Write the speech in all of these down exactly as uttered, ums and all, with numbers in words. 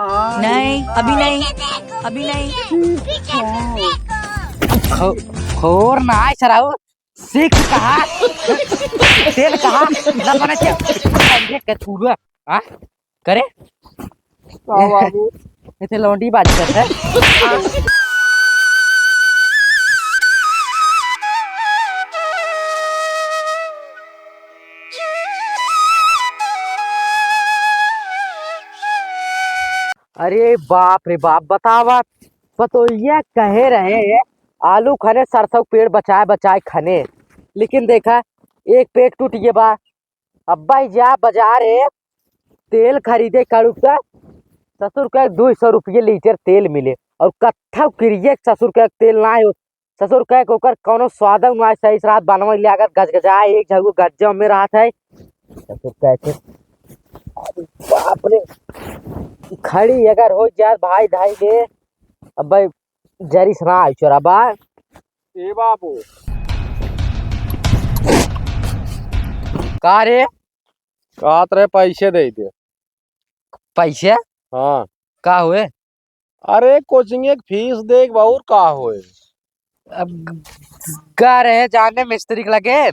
नहीं, अभी नहीं, अभी नहीं। खो-, खोर ना आए सराऊ, सिक्स कहा, टेन कहा, ना बना के, के तू, हाँ? करे? का बाबू? इथे लौंडी बात करता है। अरे बाप रे बाप, बतावा, पतोहिया कहे रहे, आलू खने सरसों के पेड़ बचाए बचाए खने, लेकिन देखा, एक पेड़ टूट गया बा। अब्बा ही जा बाजार है, तेल खरीदे कड़ू का, ससुर का दो सौ रुपये लीटर तेल मिले, और कत्था किरिए ससुर का तेल ना हो, ससुर कहे के ओकर कौनो स्वाद ना, सही से रात बनवे ले अगर गजगजाए, एक झगू गज्जो में रहत है। ससुर कहे के, बाप रे, खड़ी अगर हो जात भाई धाई ले, अब भाई जरी से ना आइ चोरा बा। ए बाबू। का रे? कहत रहे पैसे दे दे। पैसे? हाँ। का हुए? अरे कोचिंग एक फीस देख बा, और का होए? अब ग-, गा रहे जाने मिस्त्री के लगे,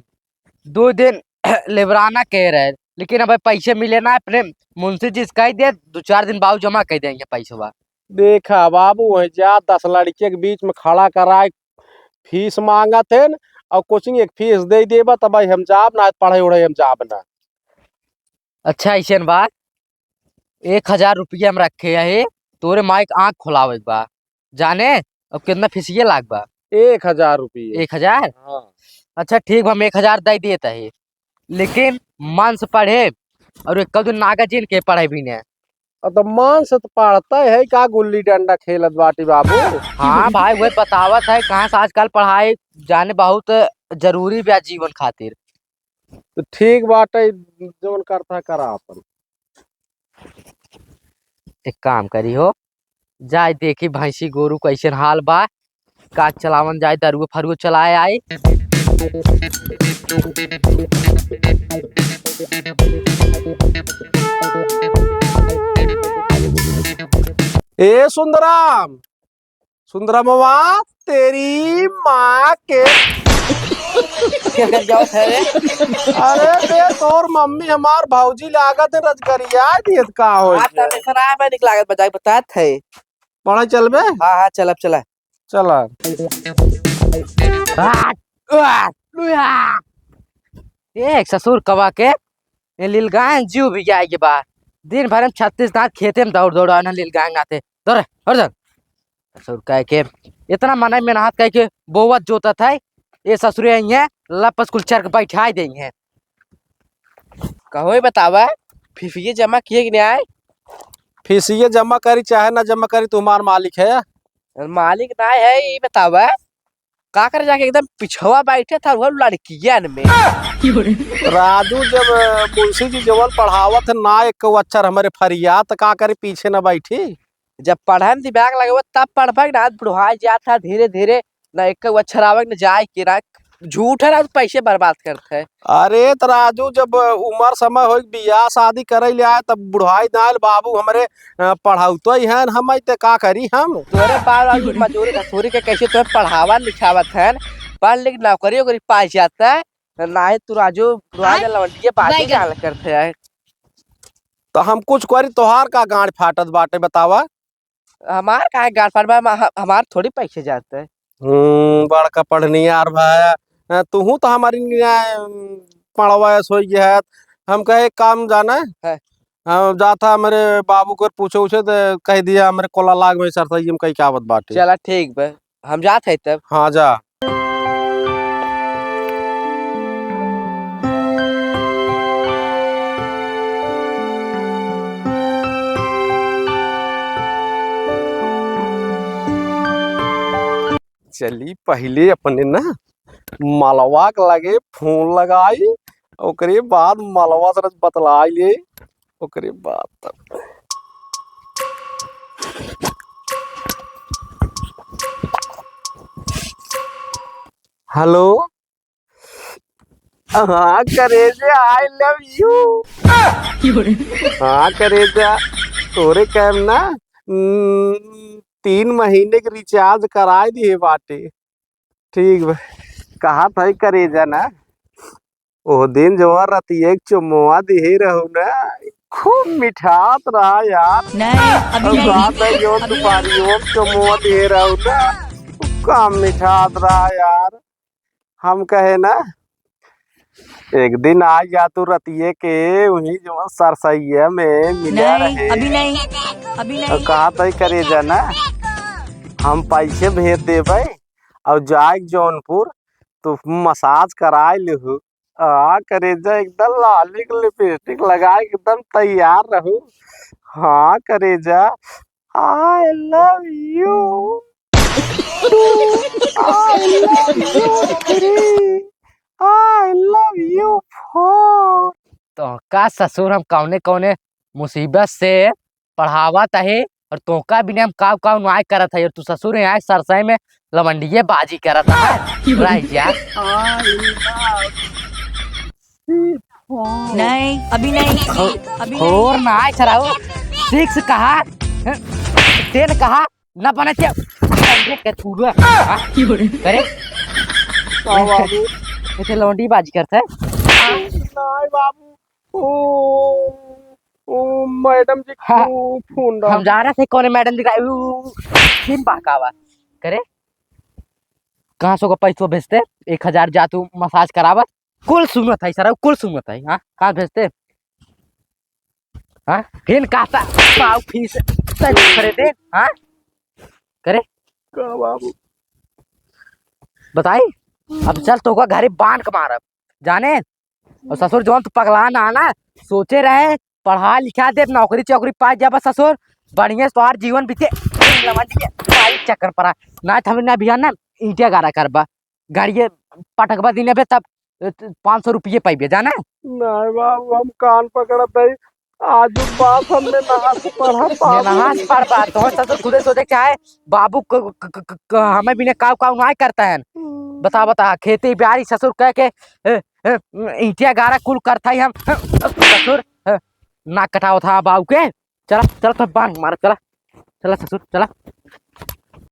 दो दिन लेबराना कह रहे, लेकिन अब पैसे मिले ना, अपने मुंशी जी से कह दे, दो चार दिन बाद जमा कर देंगे पैसवा। देखा बाबू, वहीं जा दस लड़के के बीच में खड़ा कराए फीस मांगत है न, और कोचिंग एक फीस दे देबा तब भाई हम जाब ना, पढ़े उढ़े हम जाब ना। अच्छा ऐसे न बा, एक हजार रुपया हम रखे है, तोरे माई के आँख खोलावे के बा, जाने अब कितना फीसिए लाग बा? एक हजार रुपये। एक हजार? हाँ। अच्छा ठीक बा, हम एक हजार दे देत है, लेकिन मन से पढ़े और एक दिन नागा जिन के पढ़े भी ने। अब तो मन से तो पढ़ता है का, गुल्ली डंडा खेलत बाटी बाबू। हाँ भाई, वही बतावत है कहाँ से आजकल पढ़ाई जाने बहुत जरूरी बा जीवन खातिर। तो ठीक बाटे, जौन करता करा अपन। एक काम करी हो, जाए देखी भैंसी गोरू कैसन हाल बा, का चलावन जाए, दरुए फरुए चलाए आई। ए सुंदराम, सुंदरमवा, तेरी माँ के। क्या कर जाओ है रे? अरे बे, तोर मम्मी हमार भौजी लागत है, रजगरिया दियत का हो? हाँ, तब ऐसा ना है, मैं निकला के बजाय बतात है। पढ़े चलबे? हाँ, हाँ, चल, अब चला। चला। आ, आ, आ। ए, ससुर कवा के, ये लीलगाय जीव भी जाए के बा। दिन भर में छत्तीस दांत खेते में दौड़ दौड़ आना लीलगाय नाते। दौड़, दौड़, दौड़। ससुर कह के, इतना मनई मेहनत कह के बोवत जोतत है, ये ससुरे आई हैं, लपस कुल चर के बैठाई देई हैं। कहो, ये बतावा, फीसिये जमा किए कि नहीं आए? फीसिये जमा करी चाहे ना जमा करी, तुम्हार मालिक है। मालिक ना है, ये बतावा, का करे जाके एकदम पिछवा बैठे था, वो लड़कियन में। राजू, जब, अ, मुंशी जी जवन पढ़ावत है ना, एक अक्षर हमरे फरिया, त का करे पीछे न बैठी? जब पढ़े में दिमाग लगावे, तब पढ़बे ना, बुढ़ाई जात है धीरे धीरे, ना एक अक्षर आवे, ना जाए के, ना झूठे ना पैसे बर्बाद करते हैं। अरे त राजू, जब उमर समय होई, बियाह शादी करे ले आए, तब बुढ़ाई ना आयल, बाबू हमरे, अ, पढ़ाउतो ही हैं हम, ते का करी हम? तोरे बाप राजू मजूरी धतूरी के कैसे तोहे पढ़ावा लिखावत हैं, पढ़ लिख नौकरी ओकरी पाई जाता है, नाहीं तू राजू बुढ़ाई लवंडिये बाजी जान करते हैं। तो हम कुछ करी, तोहार का गांड फाटत बाटे, बतावा? हमार काहे गाल फाड़ बा, हम-, हमार थोड़ी पैसे जाते हैं। हम्म, बड़का पढ़नियार भाया। अ, तुहू तो हमारी निगाह, अम, पढ़वा ऐस होई गया है। हम कहे, "एक काम जाना है?" है। हम जाता हमरे बाबू को पूछे उछे तो कह दिया, "हमरे कोला लाग में सरसैया में कई कावत बाटे।" चला ठीक बा, हम जात है तब। हाँ, जा। चली, पहिले अपने ना मलवा के लगे फोन लगाई, ओकरे बाद मलवा से बतलाई ले, ओकरे बाद तब। हेलो, हाँ करेजा, I love you। हाँ करेजा, तोरे काम ना, हम्म, तीन महीने के recharge कराए दिहे बाटे। ठीक बा, कहत है करेजा ना, ओह दिन जवन रतिया के चुम्मवा दिहे रहू ना, खूब मिठात रहा यार। नहीं, अभी और नहीं। रात में जो अभी दुपहरियों में चुम्मवा दिहे रहू ना, खूब मिठात रहा यार। हम कहे ना, एक दिन आ जा तू रतिये के, वहीं जो सरसैया में मिला नहीं, रहे। अभी नहीं, अभी और नहीं। कहा तय करेजा ना, हम पैसे भेज देबे और जाए जौनपुर, तू massage कराए लेहू। आ करेजा, एकदम लाली के lipstick लगाए, एकदम तैयार रहू। हाँ करेजा, I love you। I love you three। I love you four। तो का ससुर, हम कौने कौने मुसीबत से पढ़ावत है और तोका बिना हम काव काव नाय करत है, और तू ससुर यहाँ सरसई में लवंडिये बाजी करत है। रह जा। नहीं, अभी नहीं। अभी नहीं। और ना आए सराऊ। Six कहा, ten कहा, ना बने थे। लवंडिये के थूलवा। हाँ? करे? का बाबू? ऐसे लवंडी बाजी करत है। नहीं बाबू। ओ, ओ, मैडम जी, हाँ, ओ, फोन हम डाल। जा रहे थे, कौन मैडम जी का, ऊ, सिम बहकावा। करे? कहाँ से को पैसो भेजते? एक हजार जा तू massage करावत। कुल सुनत है सर, कुल सुनत है। हाँ, कहाँ भेजते? हाँ, फिर कहता, पाव फीस, तय करे दे। हाँ, करे? का बाबू? बताई? अब चल, तोका घरे बांध के मारब, जाने? और ससुर जौन तू पगला ना, ना सोचे रहे, पढ़ा लिखा दे, नौकरी चौकरी पा जाबा ससुर, बढ़िया से तोहार जीवन बीते। लवंडी के भाई चक्कर पड़ा, ना तो हमें ना बिहान ना ईंटिया गारा करबा, गाड़िए पटकबा दिने बे तब पाँच सौ रुपये पाइबे, जाना? नहीं बाबू, हम कान पकड़त हई, आज बात हमने नहा से पढ़ा बाबू। नहा से पढ़बा, तोहर ससुर खुदे सोचे चाहे बाबू क-, क-, क-, क-, क-, हमें बिना काव काव नाय करता है। हम्म। बता, बता, खेती बाड़ी ससुर कह के, ए, ए, ईंटिया गारा कुल करता ही हम। ससुर, ए, नाक कटावत हा बाबू के। चला, चला, तब बांध मार, चला, चला ससुर, चला।